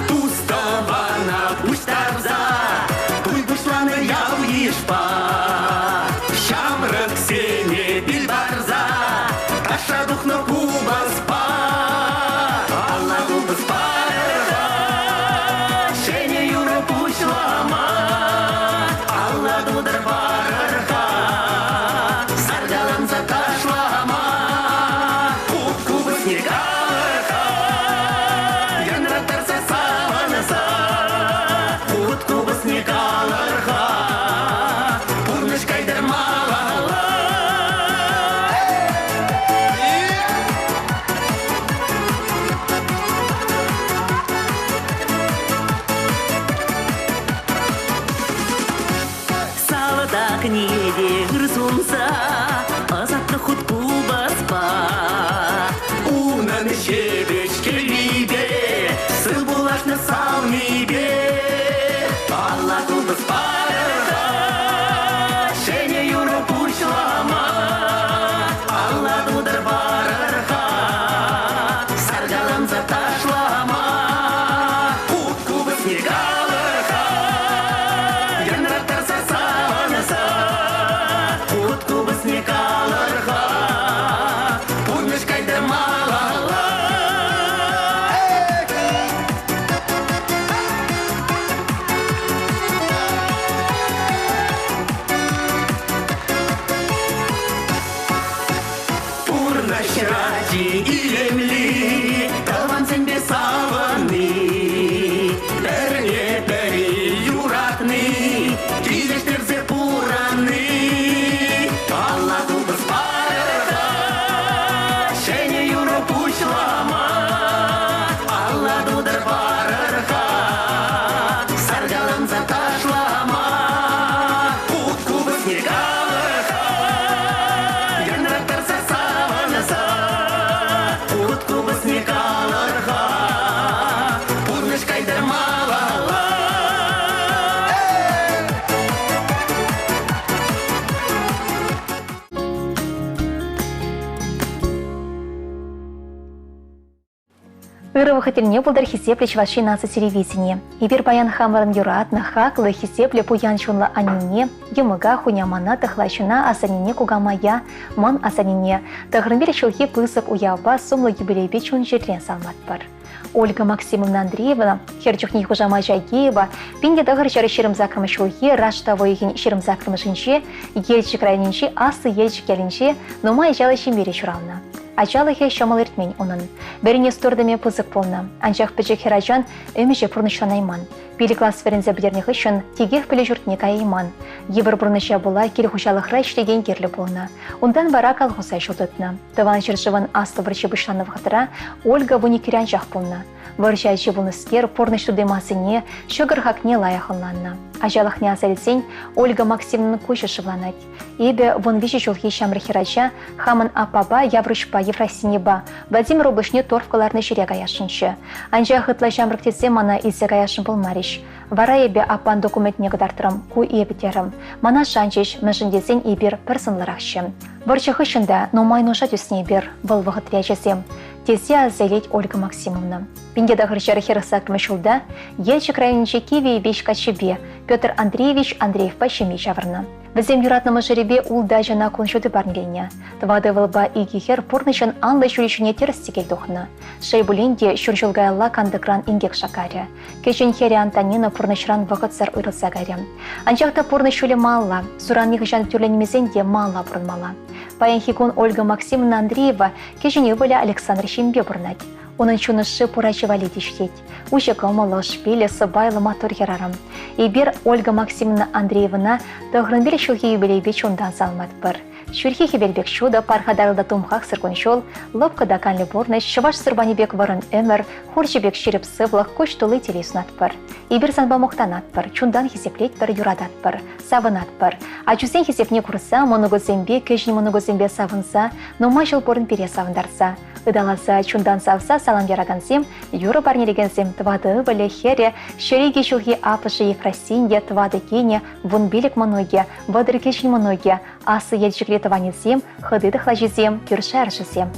Тус-тӑвана пуҫтарса туй пуҫланӑ ял-йышпа. Ҫамрӑксене пил парса ташша тухнӑ купӑспа. Алла купӑс парса ҫӗнӗ юрӑ пуҫлама алла тутӑр парӑр-ха, саркаланса ташлама хут купӑсне калӑр-ха, янраттарса савӑнса хут купӑсне калӑр-ха, пурнӑҫ кайтӑр малалла. Салтакне те ыр сунса ӑсатнӑ хут купӑспа. Унӑн ҫепӗҫ кӗввипе сыв пулашнӑ савнипе. Алла купӑс парӑр-ха, ҫӗнӗ юрӑ пуҫлама. Алла тутӑр парӑр-ха, саркаланса ташлама. Хут купӑсне калӑр-ха, янраттарса савӑнса. Хут купӑсне калӑр-ха, пурнӑҫ кайтӑр малалла. Пурнӑҫра чи илемли тӑвансемпе савӑнни, пӗрне-пӗри юратни, килӗштерсе пурӑнни. Алла купӑс парӑр-ха, ҫӗнӗ юрӑ пуҫлама. Алла тутӑр парӑр-ха, саркаланса ташлама. Хут купӑсне калӑр-ха, янраттарса савӑнса. Хут купӑсне калӑр-ха, пурнӑҫ кайтӑр малалла. Ырӑ вӑхӑт тӗлне пултӑр хисеплӗ Чӑваш Ен наци телевиденийӗ. Эпир паян хамӑрӑн юратнӑ, хаклӑ, хисеплӗ, пуян чунлӑ аннене, йӑмӑка, хунямана, тӑхлачӑна, асаннене, кукамая, мӑн асаннене тӑхӑрмил ҫулхи пысӑк уявпа сумлӑ юбилейпе чун-чӗререн саламлатпӑр. Ольга Максимовна Андреева, хӗр чухнехи хушамачӗ Агеева, 1928 ҫулхи Раштав уйӑхӗн 28-мӗшӗнче Елчӗк районӗнчи Аслӑ Елчӗк ялӗнче нумай ачаллӑ ҫемьере ҫуралнӑ. Ачалӑхӗ ҫӑмӑл иртмен унӑн. Вӗренес туртӑмӗ пысӑк пулнӑ, анчах пӗчӗк хӗрачан ӗмӗчӗ пурнӑҫланайман. Пилӗк класс вӗренсе пӗтернӗ хыҫҫӑн текех пӗлӳ ҫуртне каяйман. Йывӑр пурнӑҫа пула кил хуҫалӑхра ӗҫлекен кирлӗ пулнӑ. Унтан вара колхоза ҫул тытнӑ. Тӑван ҫӗршывӑн Аслӑ вӑрҫи пуҫланнӑ вӑхӑтра Ольга вуниккӗре анчах пулнӑ. Вӑрҫӑ ачи пулнӑскер пурнӑҫ тути-масине, ҫӑкӑр хакне лайӑх ӑнланнӑ. Ачалӑхне аса илсен Ольга Максимовна куҫӗ шывланать. Эпӗ 13 ҫулхи ҫамрӑк хӗрача хамӑн аппапа Явруҫпа Ефросиньӑпа Владимир облаҫне торф кӑларнӑ ҫӗре каясшӑнччӗ. Анчах ытла ҫамрӑк тесе мана илсе каясшӑн пулмарӗҫ. Вара эпӗ аппан документне кӑтартрӑм, ку эпӗ терӗм. Мана шанчӗҫ, мӗншӗн тесен эпир пӗр сӑнлӑрахчӗ. Вӑрҫӑ хыҫҫӑн та нумай нуша тӳснӗ эпир, вӑл вӑхӑтри ачасем, тесе аса илет Ольга Максимовна. 1948 ҫулта Елчӗк районӗнчи Кивӗ Эйпеҫ каччипе Петр Андреевич Андреевпа ҫемье ҫавӑрнӑ. Вӗсем юратнӑ мӑшӑрӗпе ултӑ ачана кун ҫути парнеленӗ. Тӑватӑ ывӑлпа икӗ хӗр пурнӑҫӑн анлӑ ҫулӗ ҫине тӗрӗс-тӗкел тухнӑ. Шел пулин те, ҫур ҫул каялла кантӑкран инкек шаккарӗ. Кӗҫӗн хӗрӗ Антонина пурнӑҫран вӑхӑтсӑр уйрӑлса кайрӗ. Анчах та пурнӑҫ ҫулӗ малалла, суран нихӑҫан тӳрленмесен те малалла пурӑнмалла. Паянхи кун Ольга Максимовна Андреева кӗҫӗн ывӑлӗ Александр ҫемьепе пурӑнать. Унӑн чун ӑшши пур ачи валли те ҫитет. Уҫӑ кӑмӑллӑ, ӑшпиллӗ, сӑпайлӑ маттур хӗрарӑм. Эпир Ольга Максимовна Андреевӑна 95 ҫулхи юбилейпе чунтан саламлатпӑр. Ҫурхи хӗвел пек ҫутӑ, пархатарлӑ та тумхахсӑр кун-ҫул, лӑпкӑ та канлӗ пурнӑҫ, чӑваш сурпанӗ пек вӑрӑм ӗмӗр, хурҫӑ пек ҫирӗп сывлӑх, куҫ тулли телей сунатпӑр. Эпир санпа мухтанатпӑр, чунтан хисеплетпӗр, юрататпӑр, савӑнатпӑр. Ачусен хисепне курса, мӑнукусемпе, кӗҫӗн мӑнукусемпе савӑнса, нумай ҫул пурӑн пире савӑнтарса. Ыталаса, чунтан савса салам яракансем, юрӑ парнелекенсем тӑватӑ ывӑлӗ, хӗрӗ, 102 ҫулхи аппӑшӗ Ефросинья, тӑватӑ кинӗ, 15 мӑнукӗ, 30 кӗҫӗн мӑнукӗ, Аслӑ Елчӗкри тӑванӗсем, хӑти тӑхлачисем, кӳршӗ-аршӑсем.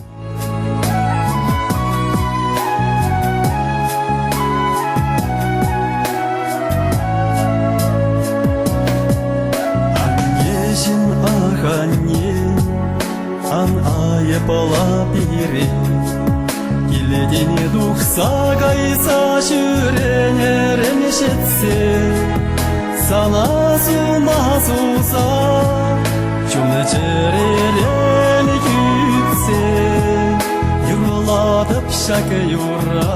Аннеҫӗм, ах, анне, ан айӑпла пире. Килтен тухса кайса ҫӳренӗрен ҫитсе Сана сума суса чун-чӗререн кӳтсе юрлатӑп ҫак юрра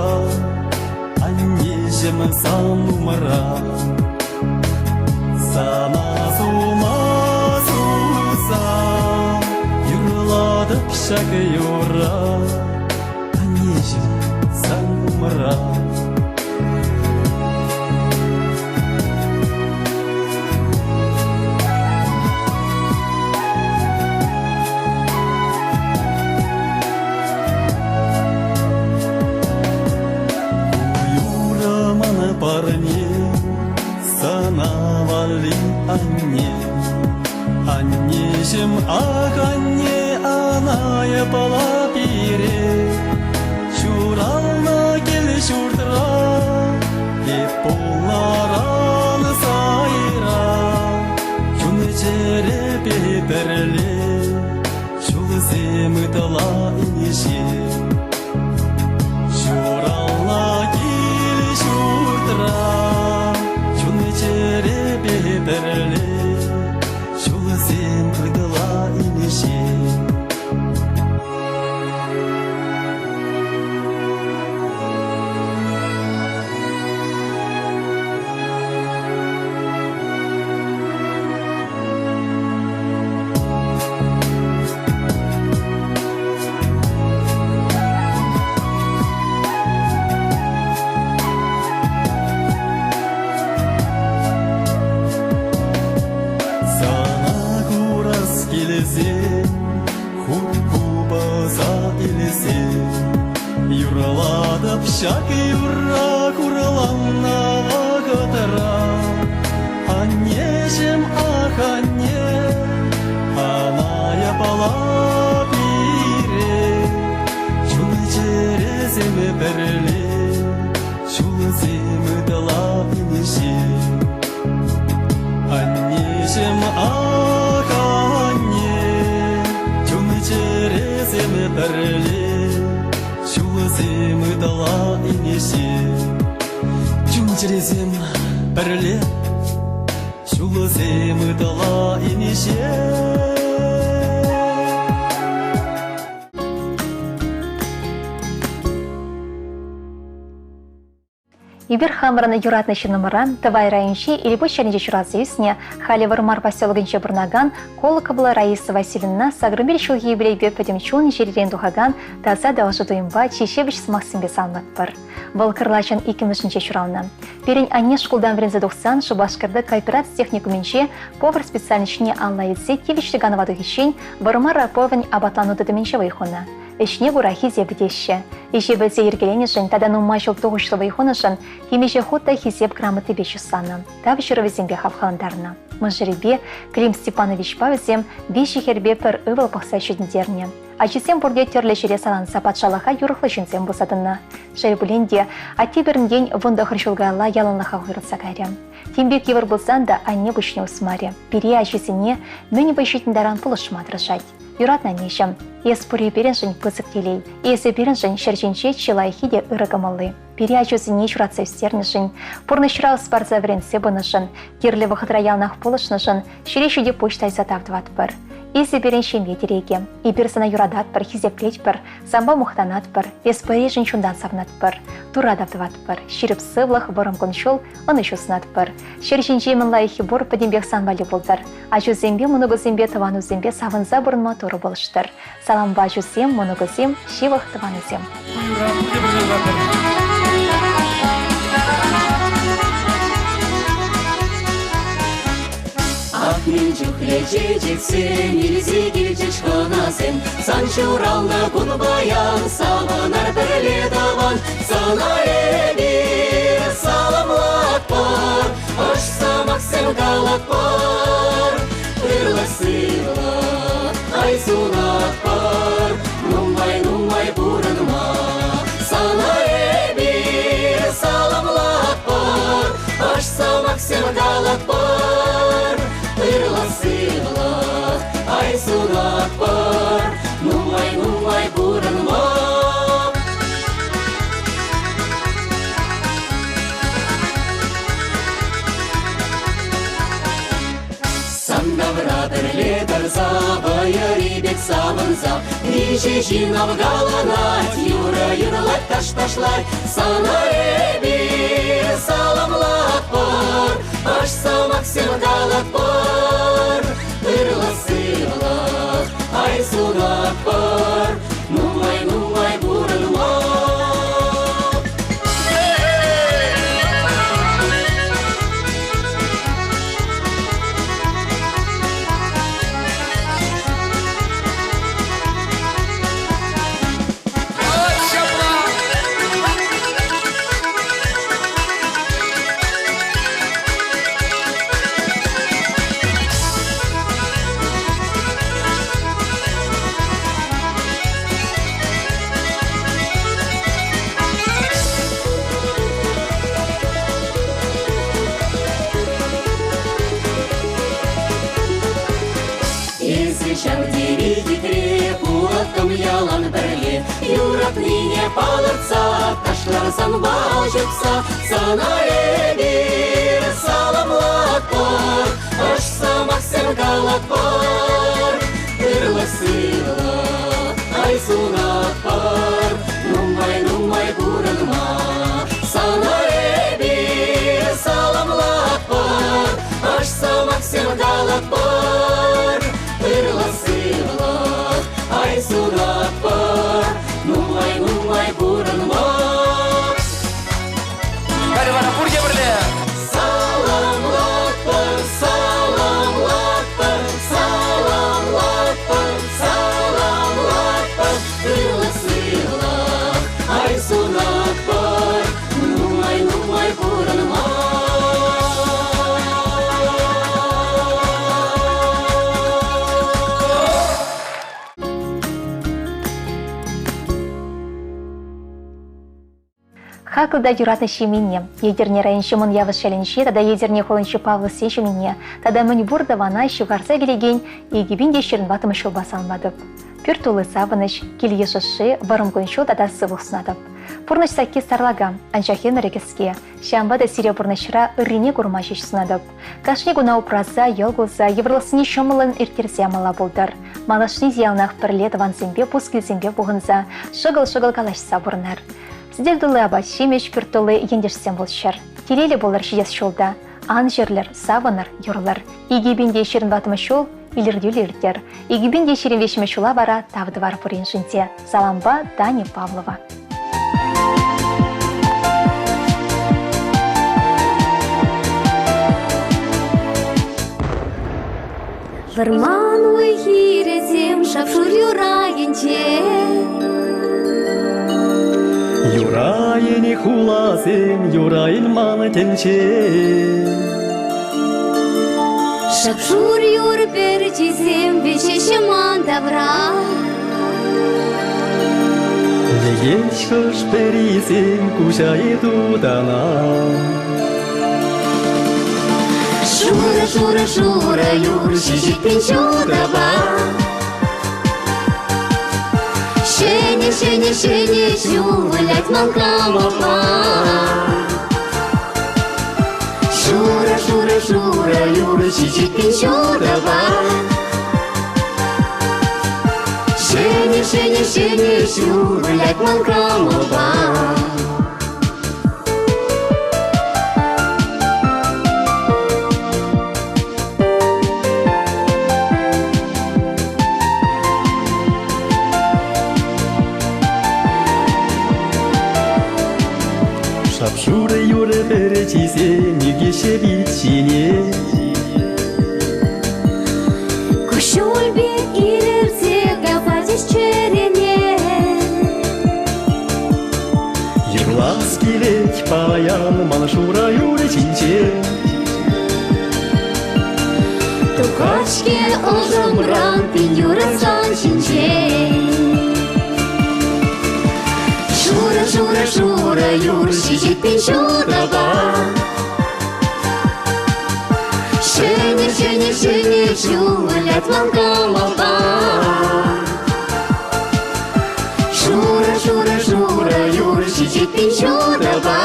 аннеҫӗм сан умра. Сана сума суса юрлатӑп ҫак юрра аннеҫӗм сан умра. Юрӑ парне сана валли анне. Аннеҫӗм, ах, анне, ана пала пире. Ҫуралнӑ кил-ҫуртра эп пулнӑран сайра. Чун-чӗрепе пӗрле ҫулсем ытла инҫе. Ҫуралнӑ кил-ҫуртра чун-чӗрепе пӗрле ҫулсем ытла инҫе. Сана курас килсен Хут купӑса илсе юрлатӑп ҫак юрра хурланнӑ вӑхӑтра. Аннеҫӗм, ах, анне, ана япала пире, чун-чӗресем пӗрле, ҫулсем ытла инҫе. Аннеҫӗм, ах, анне, чун-чӗресем пӗрле, ҫулсем ытла инҫе. Чун-чӗресем пӗрле, ҫулсем ытла инҫе. Эпир хамӑрӑн юратнӑ ҫыннӑмӑра Тӑвай районӗнчи Элпуҫ ялӗнче ҫуралса ӳснӗ, халӗ Вӑрмар поселокӗнче пурӑнакан Колоколова Раиса Васильевнӑна сакӑрмил ҫулхи юбилейпе пӗтӗм чун-чӗререн тухакан таса та ӑшӑ туйӑмпа чи ҫепӗҫ сӑмахсемпе саламлатпӑр. Вӑл кӑрлачӑн иккӗмӗшӗнче ҫуралнӑ. Пирӗн анне шкултан вӗренсе тухсан Шупашкарти коопераци техникумӗнче повар специальноҫне алла илсе тивӗҫлӗ канӑва тухиччен Вӑрмар райповӗн апатлану тытӑмӗнче вӑй хунӑ. Ӗҫне кура хисеп теҫҫӗ. Ӗҫе пӗлсе йӗркеленӗшӗн тата нумай ҫул тухӑҫлӑ вӑй хунӑшӑн темиҫе хут та Хисеп грамотипе чысланӑ, тав ҫырӑвӗсемпе хавхалантарнӑ. Мӑшӑрӗпе Клим Степановичпа вӗсем виҫӗ хӗрпе пӗр ывӑл пӑхса ҫитӗнтернӗ. Ачисем пурте тӗрлӗ ҫӗре саланса патшалӑха юрӑхлӑ ҫынсем пулса тӑнӑ. Шел пулин те, атте пирӗнтен 19 ҫул каялла яланлӑхах уйрӑлса кайрӗ. Тем пек йывӑр пулсан та анне пуҫне усмарӗ. Пире, ачисене, мӗн вӑй ҫитнӗ таран пулӑшма тӑрӑшать. Юратнӑ аннеҫӗм, эс пурри пирӗншӗн пысӑк телей. Эсӗ пирӗншӗн ҫӗр ҫинче чи лайӑххи те ырӑ кӑмӑлли. Пире ачусене ҫуратса ӳстернӗшӗн, пурнӑҫра ӑс парса вӗрентсе пынӑшӑн, кирлӗ вӑхӑтра яланах пулӑшнӑшӑн ҫӗре ҫити пуҫ тайса тав тӑватпӑр. Эсӗ пирӗн ҫемье тӗрекӗ. Эпир сана юрататпӑр, хисеплетпӗр, санпа мухтанатпӑр, эс пӗришӗн чунтан савӑнатпӑр. Турра тав тӑватпӑр, ҫирӗп сывлӑх, вӑрӑм кун-ҫул, ӑнӑҫу сунатпӑр. Ҫӗр ҫинчи мӗн лайӑххи пур, пӗтӗмпех сан валли пултӑр. Ачусемпе, мӑнукусемпе, тӑванусемпе савӑнса пурӑнма Турӑ пулӑштӑр. Салампа ачусем, мӑнукусем, ҫывӑх тӑванусем. Ах, мӗн чухлӗ чечексем илсе килчӗҫ хӑнасем, Сан ҫуралнӑ кун паян, савӑнар пӗрле тӑван. Сана эпир саламлатпӑр, ӑш сӑмахсем калатпӑр. Ырлӑх-сывлӑх ай сунатпӑр, нумай-нумай пурӑнма. Сана эпир саламлатпӑр, ӑш сӑмахсем калатпӑр. Ырлӑх-сывлӑх ай сунатпӑр, нумай-нумай пурӑнма. Сан тавра пӗрле тӑрса, вӑйӑри пек савӑнса, Миҫе ҫын авкаланать, юрӑ юрлать, таш ташлать. Сана эпир саламлатпӑр, ӑш сӑмахсем калатпӑр. Ырлӑх-сывлӑх ай сунатпӑр, нумай-нумай пурӑнма. Эсӗ ҫав тери хитре, пулаттӑм ялан пӗрле. Юратнине палӑртса, ташлар санпа ҫупса. Сана эпир саламлатпӑр, ӑш сӑмахсем калатпӑр. Ырлӑх-сывлӑх ай сунатпӑр, нумай-нумай пурӑнма. Сана эпир саламлатпӑр, ӑш сӑмахсем калатпӑр. Ырлӑх-сывлӑх ай сунатпӑр, нумай-нумай пурӑнма. Халӗ вара пурте пӗрле. Саламлатпӑр, саламлатпӑр, саламлатпӑр, саламлатпӑр. Ырлӑх-сывлӑх ай сунатпӑр, нумай-нумай пурӑнма. Хаклӑ та юратнӑ ҫемьене, Етӗрне районӗнчи Мӑн Явӑш ялӗнчи тата Етӗрне хулинчи Павловсен ҫемйине тата мӗнпур тӑвана ҫывхарса килекен 2024 ҫулпа саламлатӑп. Пӳрт тулли савӑнӑҫ, кил-йыш ӑшши, вӑрӑм кун-ҫул тата сывлӑх сунатӑп. Пурнӑҫ сакки сарлака, анчах ӗмӗрӗ кӗске. Ҫавӑнпа та сире пурнӑҫра ыррине курма ҫеҫ сунатӑп. Кашни куна упраса, йӑл кулса, йывӑрлӑхсене ҫӑмӑллӑн ирттерсе ямалла пултӑр. Малашне те яланах пӗрле тӑвансемпе, пускилсемпе пухӑнса, шӑкӑл-шӑкӑл калаҫса пурӑнар. Сӗтел тулли апат-ҫимӗҫ, пӳрт тулли ентешсем пулччӑр. Телейлӗ пулӑр ҫитес ҫулта. Ан чирлӗр, савӑнӑр, юрлӑр. 2024 ҫул илӗртӳллӗ ирттер. 2023 ҫула вара тав тӑвар пуриншӗн те. Салампа Таня Павлова. Вӑрман уй-хирӗсем шап-шур юрайӗнче. Юрайӗн хуласем, юрайӗн ман тӗнче. Шап-шур юр пӗрчисем вӗҫеҫҫӗ ман тавра. Лӗкеҫ хӑш-пӗрисем куҫа тутана. Шурӑ, шурӑ, шурӑ юр ҫиҫет ҫутӑпа. Ҫӗнӗ, ҫӗнӗ, ҫӗнӗ ҫул вылять ман кӑмӑлпа. Шурӑ, шурӑ, шурӑ юр ҫиҫет ҫутӑпа. Ҫӗнӗ, ҫӗнӗ, ҫӗнӗ ҫул вылять ман кӑмӑлпа. Шап-шурӑ юрӑ пӗрчисем ӳкеҫҫӗ пит ҫине. Куҫҫуль пек илӗртсе капатӗҫ чӗрене. Юрлас килет паян ман шура юрӑ ҫинче. Тухать-ҫке ӑшӑмран пин юрӑ сан ҫинчен. Шурӑ, шурӑ, шурӑ юр ҫиҫет пин ҫутӑпа. Ҫӗнӗ, ҫӗнӗ, ҫӗнӗ ҫул вылять ман кӑмӑлпа. Шурӑ, шурӑ, шурӑ юр ҫиҫет пин ҫутӑпа.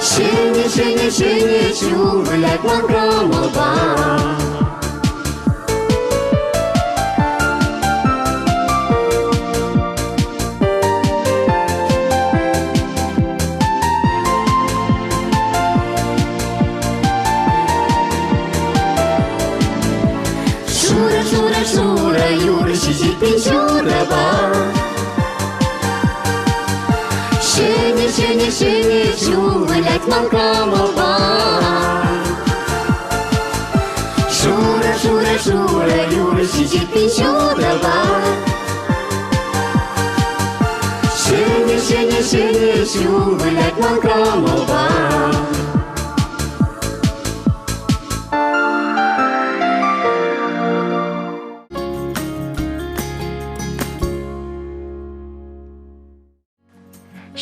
Ҫӗнӗ, ҫӗнӗ, ҫӗнӗ ҫул вылять ман кӑмӑлпа. Шурӑ, шурӑ, шурӑ юр ҫиҫет пин ҫутӑпа. Ҫӗнӗ, ҫӗнӗ, ҫӗнӗ ҫул вылять ман кӑмӑлпа. Шурӑ, шурӑ, шурӑ юр ҫиҫет пин ҫутӑпа. Ҫӗнӗ, ҫӗнӗ, ҫӗнӗ ҫул вылять ман кӑмӑлпа.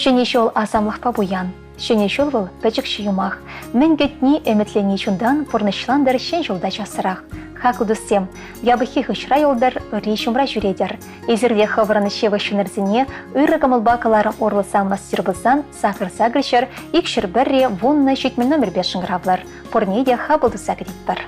Ҫӗнӗ ҫул асамлӑхпа пуян. Ҫӗнӗ ҫул вӑл пӗчӗкҫӗ юмах. Мӗн кӗтни, ӗмӗтленни чунтан пурнӑҫлантӑр ҫӗн ҫулта часрах. Хаклӑ туссем, япӑххи хыҫра юлтӑр, ырри ҫумра ҫӳретӗр. Эсир те хӑвӑрӑн ҫывӑх ҫыннӑрсене ырӑ кӑмӑлпа кӑларӑм урлӑ самластир пулсан сакӑр сакӑр ҫӗр, ик ҫӗр пӗрре, вуннӑ ҫитмӗл номерпе шӑнкӑравлӑр. Пурне те хапӑл туса кӗтетпӗр.